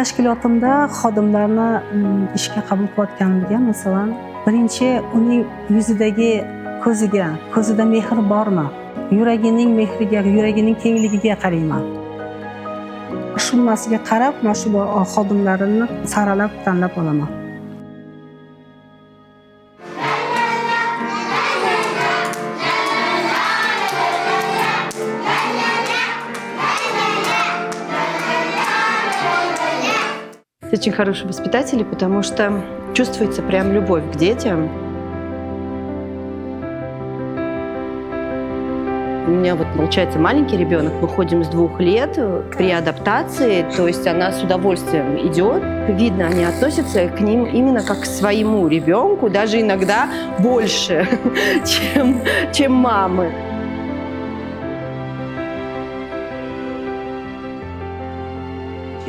Tashkilotimda xodimlarni ishga qabul qilayotganimga, masalan, birinchi uning yuzidagi ko'ziga, ko'zida mehr bormi? Yuragining mehriga, yuragining kengligiga qarayman. Shu narsaga qarab, mana shu xodimlarimni saralab, tanlab olaman. Очень хорошие воспитатели, потому что чувствуется прям любовь к детям. У меня вот получается маленький ребенок, мы ходим с 2 лет при адаптации, то есть она с удовольствием идет. Видно, они относятся к ним именно как к своему ребенку, даже иногда больше, чем мамы.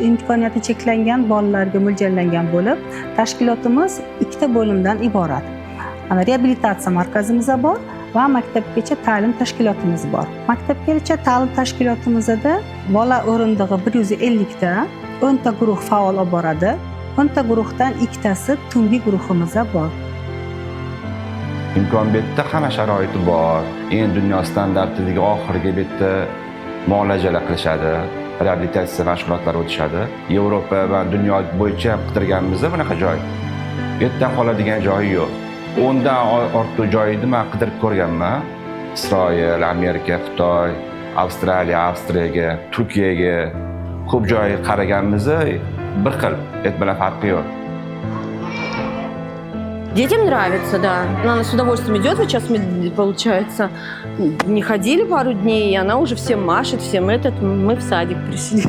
Imkoniyati cheklangan bolalarga mo'ljallangan bo'lib, tashkilotimiz ikkita bo'limdan iborat. Mana reabilitatsiya markazimiz bor va maktabgacha ta'lim tashkilotimiz bor. Maktabgacha ta'lim tashkilotimizda bola o'rindig'i 150 ta, 10 ta guruh faol olib boradi. 10 ta guruhdan ikkitasi tungi guruhimiz bor. Imkon bu yerda hamma sharoiti bor. Eng dunyo standartidagi oxirgi bu yerda muolajalar qilishadi, reabilitatsiya mashg'ulotlari o'tishadi. Yevropa va dunyo bo'yicha qidirganimizda bunaqa joy. Bu yerdan qoladigan joyi yo'q. 10dan ortiq joyni men qidirib ko'rganman. Isroil, Amerika, Xitoy, Avstraliya, Avstriyaga, Turkiyaga ko'p joy qaraganimizda bir xil, et bilan farqi yo'q. Детям нравится, да. Она с удовольствием идет. Вот сейчас мы, получается, не ходили пару дней, и она уже всем машет, всем этот. Мы в садик пришли.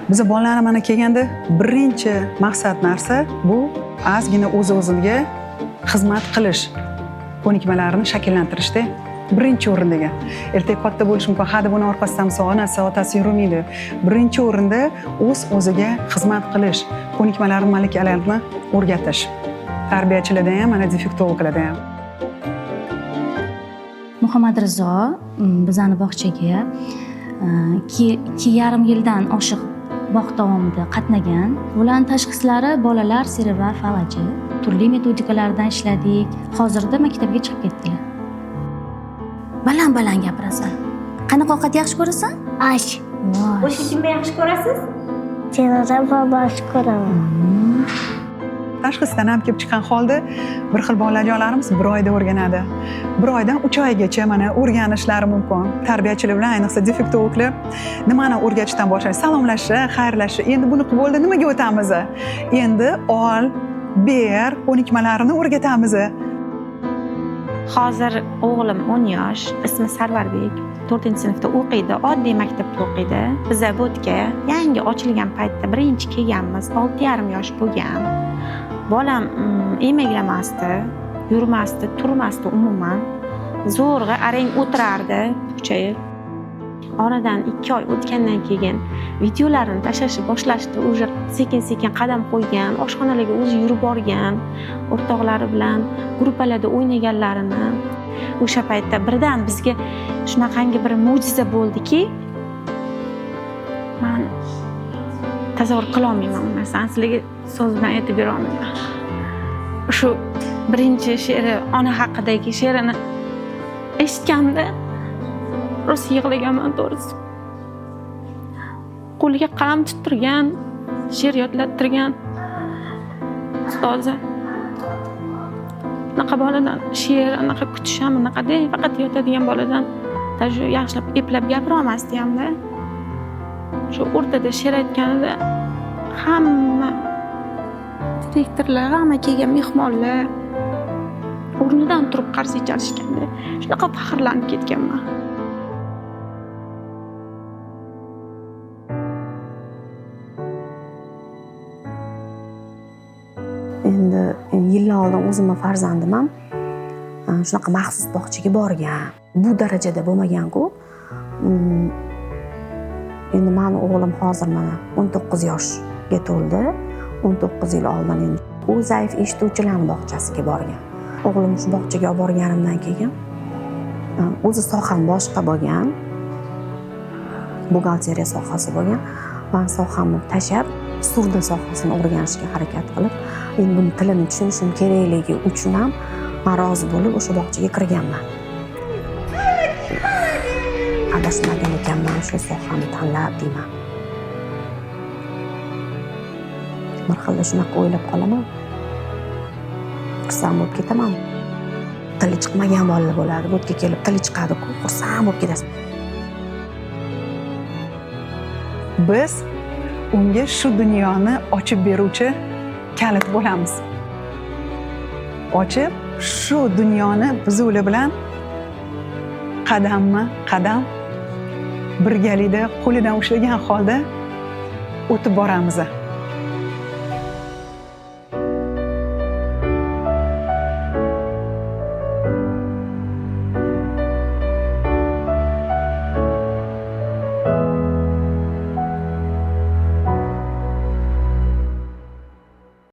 Biz bolalarni mana kelganda birinchi maqsad narsa bu ozgina o'z-o'ziga xizmat qilish ko'nikmalarini shakllantirishda birinchi o'rindaga. Ertaga katta bo'lishi mumkin, hadi buni orqasidan misol onasi, otasi yurmaydi. Birinchi o'rinda o'z-o'ziga xizmat qilish ko'nikmalarini, malakalarini o'rgatish. Tarbiyachilarda ham, mana defektologlarda ham. Muhammad Rizo bizani bog'chaga 2,5 yildan oshiq bog' davomida qatnagan. Ularning tashxislari bolalar serebral falaji. Turli metodikalardan ishladik. Hozirda maktabga chiqib ketdilar. Baland-baland gapirasan. Qanaqa ovqat yaxshi ko'rasan? Ash. Voy. O'sha kimni yaxshi ko'rasiz? Deraza bobosi ko'raman. Tashxisdan ham kelib chiqqan holda bir xil bolajonlarimiz 1 oyda o'rganadi. 1 oydan 3 oygacha mana o'rganishlari mumkin. Tarbiyachilar bilan, ayniqsa defektologlar nimani o'rgatishdan boshlaydi? Salomlashish, xayrlashish. Endi buni qilib bo'ldi, nimaga o'tamiz? Endi ol, ber ko'nikmalarini o'rgatamiz. Hozir o'g'lim 10 yosh, ismi Sarvarbek. 4-sinfda o'qiydi, oddiy maktabda o'qiydi. Biza bu yerga yangi ochilgan paytda birinchi kelganmiz, 6,5 yosh bo'lgan. Bolam emaklamasdi, yurmasdi, turmasdi umuman. Zo'rg'a arang o'tirardi bukchayib. Oradan 2 oy o'tgandan keyin videolarini tashlashni boshlashdi. Уже sekin-sekin qadam qo'ygan, oshxonalarga o'zi yurib borgan, o'rtoqlari bilan gruppalarda o'ynaganlarini. O'sha paytda birdan bizga shunaqangi bir mo'jiza bo'ldiki, men tasavvur qila olmayman u narsani, sizlarga so'z bilan aytib bera olmayman. Shu birinchi she'ri, ona haqidagi she'rini eshitganda rosa yig'laganman to'g'risi. Qo'liga qalam tuttirgan, she'r yodlattirgan ustozi. Anaqa boladan she'r, anaqa kutish ham anaqada, faqat yotadigan boladan даже yaxshilab eplab gapira olmasdi hamda. Shu o'rtada she'r aytganida hamma direktorlar, hamma kelgan mehmonlar o'rnidan turib qarsak chalishganda shunaqa faxrlanib ketganman. Endi yillar oldin o'zimni farzandim ham shunaqa maxsus bog'chaga borgan. Bu darajada bo'lmagan-ku. Endi mani o'g'lim hozir mana 19 yoshga to'ldi. 19 yil oldin endi u zaif eshituvchilarning bog'chasiga borgan. O'g'lim shu bog'chaga olib borganimdan keyin o'zi soham boshqa bo'lgan. Buxgalteriya sohasi bo'lgan. Man sohamni tashlab, surda sohasini o'rganishga harakat qilib, endi buni tilini tushunishim kerakligi uchun ham man rozi bo'lib o'sha bog'chaga kirganman. Adashmagan ekanman shu sohani tanlab deyman. Bir xilda shunaqa o'ylab qolaman. Xursand bo'lib ketaman. Tili chiqmagan bolalar bo'ladi. Bu yerga kelib tili chiqadi-ku, xursand bo'lib ketasiz. Biz unga shu dunyoni ochib beruvchi kalit bo'lamiz. Ochib, shu dunyoni biz ular bilan qadamma qadam birgalikda qo'lidan ushlagan holda o'tib boramiz.